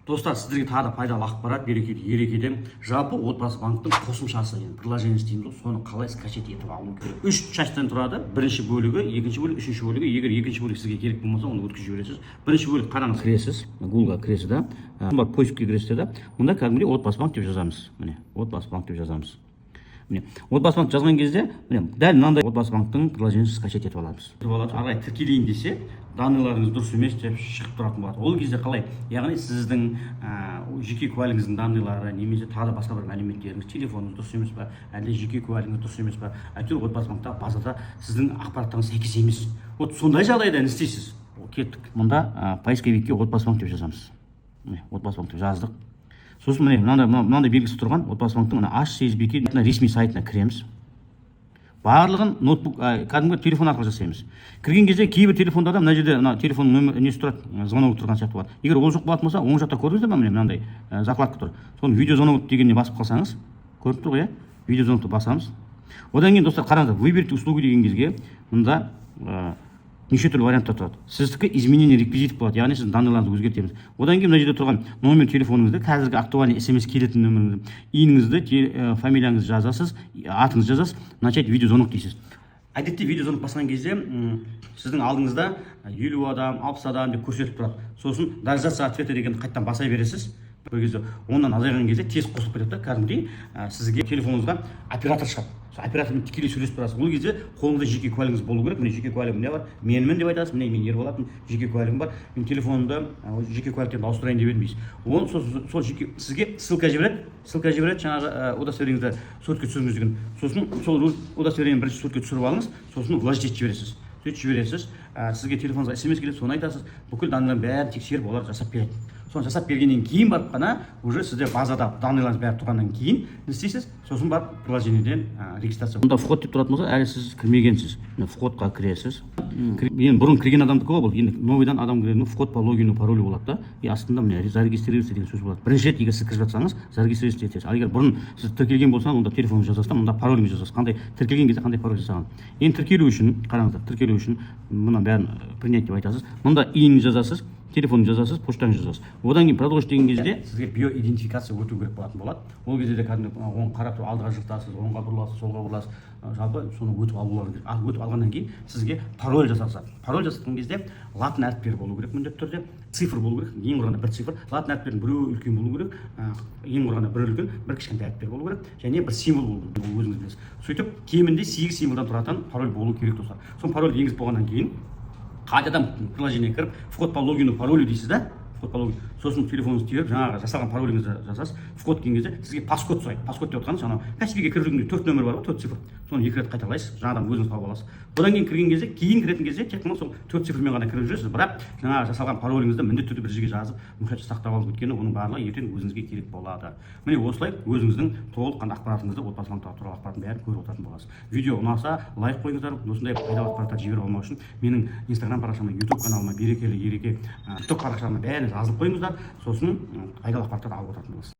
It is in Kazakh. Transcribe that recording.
Достар, сіздерге тағы да пайдалы ақпарат Берекелі Ерекеден. Жалпы, Отбасы банктың қосымшасы, енді приложение сі дейміз ғой, соны қалай скачать етіп алу керек? Үш часть тан тұрады: бірінші бөлігі, екінші бөлік, үшінші бөлігі. Егер екінші бөлік сізге керек болмаса, оны өткізіп жібересіз. Бірінші бөлік, қараңыз, кіресіз, Гуглға кіресіз да, барып поиск ке кіресіздер да, мұнда кәдімгідей «Отбасы банк» деп жазамыз. Міне, «Отбасы банк» деп жазамыз. Міне, Отбасы банк жазған кезде, міне, дәл мынандай Отбасы банктың приложение сін скачать етіп аламыз. Етіп алады. Ары қарай тіркелейін десе, данный ларыңыз дұрыс емес деп шығып тұратын болады. Ол кезде қалай? Яғни сіздің жеке куәлігіңіздің данный лары немесе тағы да басқа бір мәліметтеріңіз, телефоныңыз дұрыс емес па, әлде жеке куәлігіңіз дұрыс емес па, әйтеуір Отбасы банктағы базада сіздің ақпараттарыңыз сәйкес емес. Вот сондай жағдайда не істейсіз? Кеттік. Мұнда поисковик ке «Отбасы банк» деп жазамыз. Міне, «Отбасы банк» деп жаздық. Сосын, міне, мынандай белгісі тұрған Отбасы банктың мына HSBK мына ресми сайтына кіреміз. Барлығын ноутбук, кәдімгі телефон арқылы жасаймыз. Кірген кезде кейбір телефондарда мына жерде мына телефонның нөмір несі тұрады, звонок тұрған сияқты болады. Егер ол жоқ болатын болса, оң жақта көрдіңіздер ма, міне, мынандай закладка тұр. Соны «Видеозвонок» дегеніне басып қалсаңыз, көрініп тұр ғой, иә? Видеозвонок ты басамыз. Одан кейін, достар, қараңыздар, «Выберите услугу» деген кезге мында неше түрлі варианттар тұрады. Сіздікі «Изменение реквизитов» болады, яғни сіздің данный ларыңызды өзгертеміз. Одан кейін мына жерде тұрған номер телефоныңызды, қазіргі актуальный СМС келетін нөміріңізді, ИИН іңізді, фамилияңызды жазасыз, атыңызды жазасыз. «Начать видеозвонок» дейсіз. Әдетте видеозвонок басқан кезде сіздің алдыңызда 50 адам, 60 адам деп көрсетіп тұрады. Сосын «Дождаться ответа» дегенді қайтадан баса бересіз. Бір кезде 10-нан азайған кезде тез қосылып кетеді да, кәдімгідей сізге телефоныңызға оператор шығады. Сол оператормен тікелей сөйлесіп тұрасыз. Ол кезде қолыңызда жеке куәлігіңіз болу керек. «Міне, жеке куәлігім не бар, менмін», – деп айтасыз. «Міне, мен Ерболатпын, жеке куәлігім бар, мен телефонымды, жеке куәліктерімді ауыстырайын деп едім», – дейсіз. Оны сол жеке сізге ссылка жібереді, жаңағы удостоверение ңізді суретке түсіріңіз деген. Сосын сол удостоверение ні бірінші суретке түсіріп алыңыз, сосын вложить етіп жібересіз. Сөйтіп жібересіз, сізге телефоныңызға СМС келеді, соны айтасыз. Бүкіл данный лардың бәрін тексеріп, олар жасап береді. Соны жасап бергеннен кейін барып қана уже сізде базада данный ларыңыз бәрі тұрғаннан кейін не істейсіз? Сосын барып приложение ден регистрация. Мұнда «Вход» деп тұратын болса, әлі сіз кірмегенсіз. Міне, вход қа кіресіз. Енді бұрын кірген адамдікі ғой бұл, енді новый дан адам кірген. «Вход по логину, паролю» болады да, и астында, міне, «Зарегистрироваться» деген сөз болады. Бірінші рет егер сіз кіріп жатсаңыз, «Зарегистрироваться» етесіз. Ал егер бұрын сіз тіркелген болсаңыз, онда телефоныңызды жазасыз да, мұнда пароліңізді жазасыз, қандай тіркелген кезде қандай пароль жасаған. Енді тіркелу үшін, қараңыздар, тіркелу үшін мына бәрін «Принять» деп айтасыз. Мұнда ИИН жазасыз, телефон жазасыз, почтаңызды жазасыз. Одан кейін «Продолжить» деген кезде сізге биоидентификация өту керек болатын болады. Ол кезде де кәдімгі оң қарап тұрып алдыға жылтасыз, оңға бұрыласыз, солға бұрыласыз. Жалпы соны өтіп алуларыңыз керек. Ал өтіп алғаннан кейін сізге пароль жасатады. Пароль жасатқан кезде латын әріптері болу керек, міндетті түрде цифр болу керек, ең құрығанда бір цифр, латын әріптерінің біреуі үлкен болу керек, ең құрығанда бір үлкен, бір кішкентай әріптер болу керек және бір символ болу керек, ол өзіңіз білесіз. Сөйтіп кемінде сегіз символдан тұратын пароль болу керек, достар. Сол парольді енгізіп болғаннан кейін қайтадан приложение кіріп, «Вход по логину, паролю» дейсіз да, «Вход по логину». Сосын телефоныңызды теріп, жаңағы жасалған пароліңізді жазасыз. «Вход» деген кезде сізге паскод сұрайды. Паскод деп отырғаныңыз анау Каспиге кіріп жүргенде төрт нөмір бар ғой, төрт цифр, соны екі рет қайталайсыз, жаңадан өзіңіз тауып аласыз. Одан кейін кірген кезде, кейін кіретін кезде тек қана сол төрт цифрмен ғана кіріп жүресіз. Бірақ жаңағы жасалған пароліңізді міндетті түрде бір жерге жазып, мұқият сақтап алыңыз, өйткені оның барлығы ертең өзіңізге керек болады. Міне, осылай өзіңіздің толыққанды ақпаратыңызды, Отбасы банк туралы ақпараттың бәрін көріп отыратын боласыз. Видео ұнаса, лайк қойыңыздар. Осындай пайдалы ақпараттарды жіберіп алмау үшін менің Инстаграм парақшама, Ютуб каналыма, Берекелі Ереке, Тикток парақшама, бәріне жазылып қойыңыздар. Сосын пайдалы ақпараттарды алып отыратын боласыз.